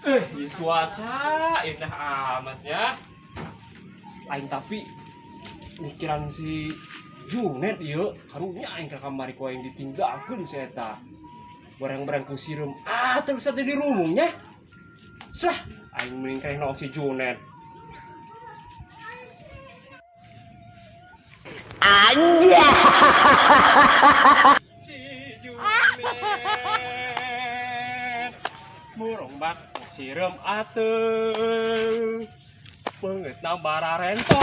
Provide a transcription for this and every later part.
Di cuaca indah amat ya. Aing tapi mikiran si Junet ieu, karunya aing ka kamari ku aing ditinggalkeun si eta. Barang-barang ku sireum. Ah, terus teh dirumungnya. Slah, aing mending keneh naon si Junet. Anjay. Si Junet murombak sireum ateu. Beungeutna bararentol.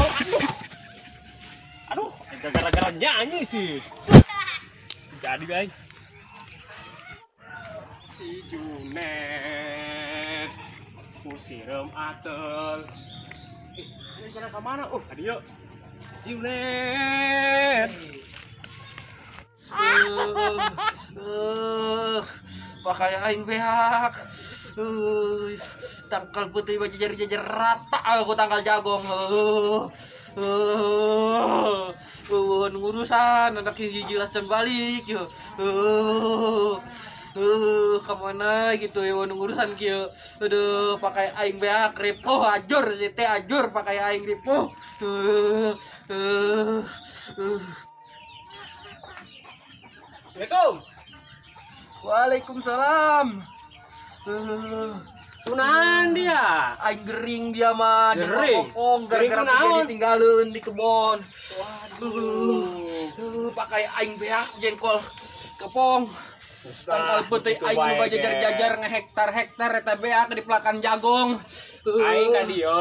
Aduh. Aduh, gara-gara nyanyi sih. Jadi aing. Si Junet ku sireum ateul. Eh, ini jalan ke mana? Oh, tadi yuk. Junet. Pakai aing beak. Tangkal putih baju jajar rata aku tangkal jagong. Ngurusan anak hiji jelas dan balik yo. Kemana gitu ya ngurusan kieu. Aduh, pakai aing beak ripuh ajur si teh ajur pakai aing ripuh. Assalamualaikum. Waalaikumsalam. Kunaon dia? Aing gering dia mah, Gering? kopong gara-gara Gering dia kunaon? ditinggalin di kebon. Waduh. Pakai aing beak jengkol kepong. Tangkal putih gitu aing nu bae bajajar-jajar ngehektar-hektar eta beak di pelakan jagong. Aing ka dieu.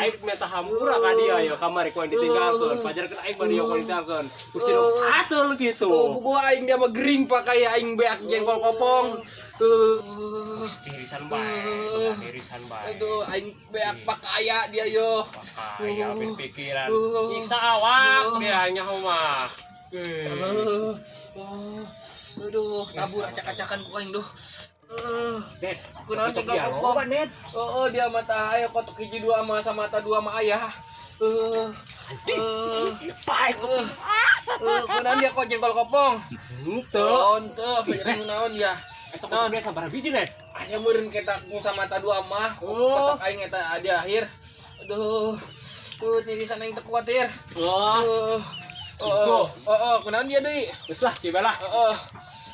Aing minta hampura ka dieu ya kamari ku aing ditinggalkeun. Pajarkeun aing ba dieu ku ditinggalkeun. Ku sireum ateul gitu. Oh, buku aing dia mah gering pakai aing beak jengkol kopong. Tirisan bae, tirisan bae. Aduh, aing beak pakaya dia yo. Pakaya bin pikiran. Nyiksa awak dia nyaho mah. Aduh, tabur acak-acakan ku aing duh. Ded, Kunaon kotok jengkol dia kopong? loba, Ded. Oh, dia mata ayo kotok hiji dua mah sama mata dua mah ayah. Baik. Kunaon dia kok jengkol kopong? Henteu. Oh, henteu, pajaran naon ya? Eta kotok dia sabaraha biji, Ded? Aya meureun kita ku sama mata dua mah. Oh. Kotok aing eta di akhir. Aduh. Tuh tirisan aing teu kuatir. Oh, Oh, kunaon dia deui? geus lah, coba lah. Heeh.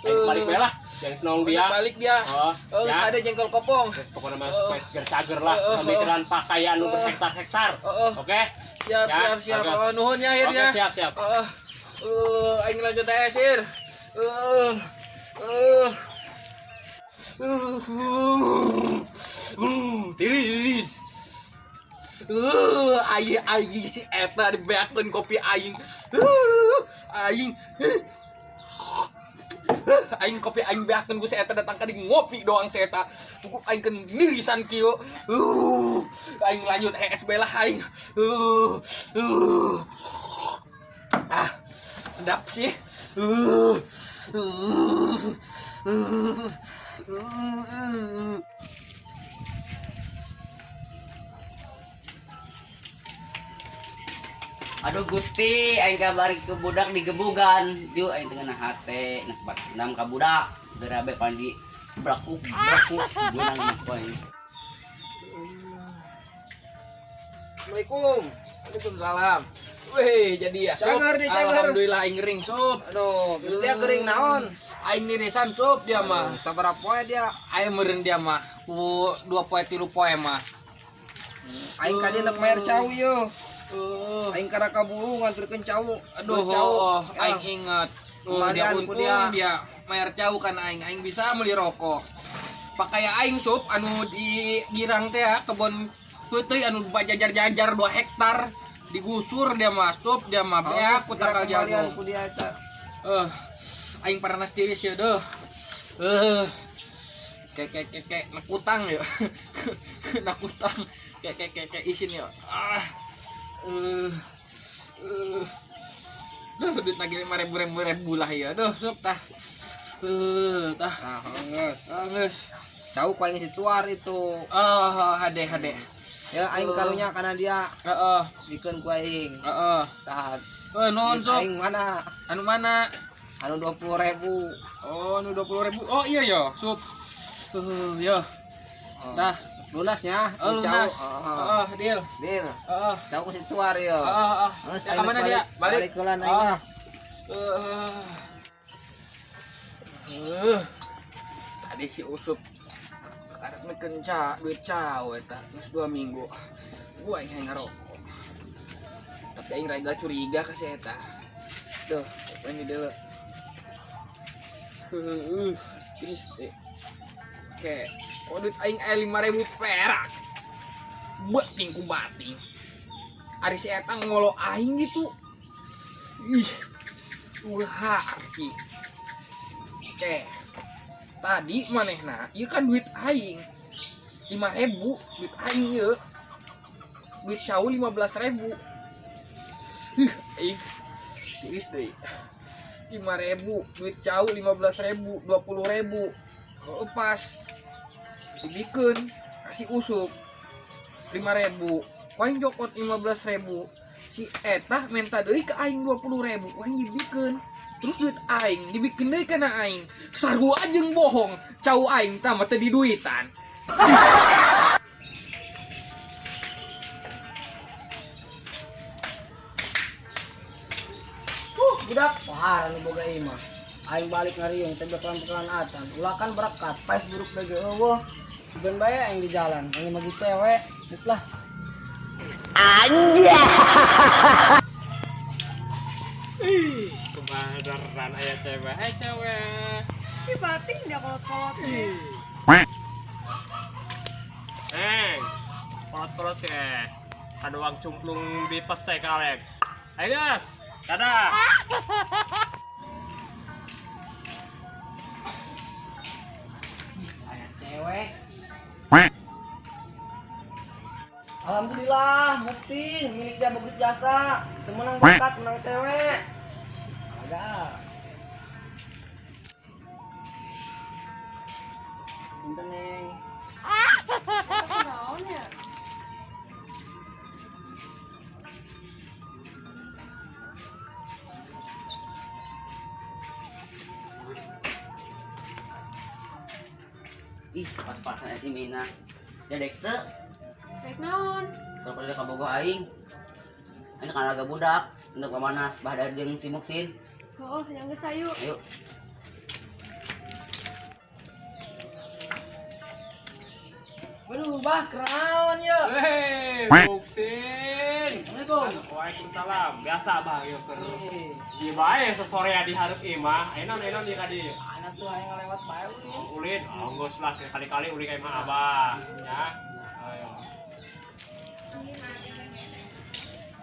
Aing balik bae lah. Jangan senong dia. Balik dia. Oh, Oh, geus ya. ada jengkol kopong. Geus pokokna mah supaya seger-cager lah, Oh, oh, pemikiran pakaian nu Oh. berhektar-hektar. Oh, oh. Oke? Siap, Ya, siap, siap. bagus. Oh, nuhun ya akhirnya. Oke, siap, siap. Heeh. Aing lanjut tes, Ir. Tiris. Aing aing si eta dibeakeun kopi aing. Aing. Aing kopi aing beakeun ku si eta datang ka di ngopi doang si eta. Cukup aing keun nirisan kieu. Aing lanjut ESB lah aing. Ah, sedap sih. Aduh Gusti, aing kabari ke budak digebugan. Ju aing teu ngeunah hate, nak dendam ka budak. Gerabe pandi brakuk brakuk beunang mah ku aing. Assalamualaikum. Waalaikumsalam. Weh, jadi ya, Sob. Cager nih, cager. Alhamdulillah aing gering, Sob. Aduh, dia gering naon? Aing nirisan, Sob, dia mah. Sabaraha poe dia? Aing meureun dia mah ku 2 poe 3 poe mah. Aing ka dia nek mayar cau yo. Aing karaka buru nganterkeun cau. Aduh, Dua cau. oh, Ya. aing inget. Oh, dia Kembalian ku untung dia. dia mayar cau kan aing. Aing bisa beli rokok. Pakai aing Sob anu di girang teh ya, kebon peuteui anu bajajar-jajar 2 hektar digusur dia mah, stop dia mah beak ku tangkal Kembalian jagung. ku dia eta. Aing paranas tiris ya deuh. Kayak kayak kayak kayak nakutang ya. Nakutang. Kayak kayak kayak kayak isin ya. Ah. Duh, duit lagi 5.000 ribu ribu lah ya. Duh, sok tah. Tah. Nah, geus. Ah, geus. Cau ku aing situar itu. Oh, hade hade. Ya aing karunya kana dia Heeh, bikeun ku aing. heeh. Tah. Nuhun Duit sok. Aing mana? Anu mana? Anu 20.000. Oh, anu 20.000. Oh iya ya, sup. Ya. Dah. Lunasnya, Oh, lunas. Heeh. Heeh, deal. Deal. Heeh. Cau ku si tuar yo. Heeh, heeh. Geus, Ya, aing ka mana balik- dia? Balik. Balik heula aing mah. Eh. Tadi si Usup karek mikeun ca duit cau eta geus 2 minggu. Gua aing hayang ngarokok. Tapi aing rada curiga ka si eta. Duh, ini dulu. Terus Oke, kok duit aing aya 5.000 perak. Bating ku bating. Ari si eta ngolo aing gitu. Ih. Wah, arti. Oke. Tadi manehna, ieu kan duit aing. 5.000 duit aing ieu. Duit cau 15.000. Ih, aing tiris deui. 5.000, duit cau 15.000, 20.000. Oh, pas. Dibikeun kasih Usup 5.000. Ku aing jokot 15.000. Si eta menta deui ka aing 20.000. Ku aing dibikeun. Terus duit aing dibikeun deui kana aing. Sarua jeung bohong. Cau aing tah mah teu diduitan. Budak, wah anu boga imah. Aing balik ngariung teh bekalan-bekalan atan. Ulakan berkat, paes buruk bege eueuh. Sugan bae aing di jalan, aing magi cewek. Geus lah. Ih, kebenaran aya cewek, hai cewek. Ih, bating dia kolot-kolot. Neng, kolot-kolot ya. Kadoang cumplung di pesek kalek. Ayo guys, dadah. Aya cewek. Alhamdulillah, Muksin, milik dia bagus jasa. Teu menang berkat, menang cewek. Agak. Punten, Neng. Naon ya? Ih, pas-pasan si Mina. Dia dek teu. Rek naon? Kalau pada kabogoh aing. Ini kan laga budak, untuk pemanas bahdar jeung si Muksin. Oh, yang geus ayu. Ayo. Waduh, bah, kenaon ya? Hei, Muksin. Assalamualaikum. Waalaikumsalam. Biasa bah ieu keur. Di bae sesorea di hareup imah. Ayeuna ayeuna di ka dieu. Anak tuh aing ngalewat bae ulin. Oh, ulin, oh, geus lah kali-kali ulin ka imah abah, ya. Ayo.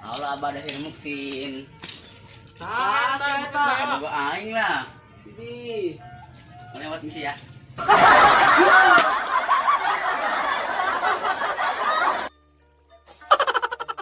Allah abah dahir Muksin. Sah, eta. Kabogoh aing lah. Di. Lewat misi ya.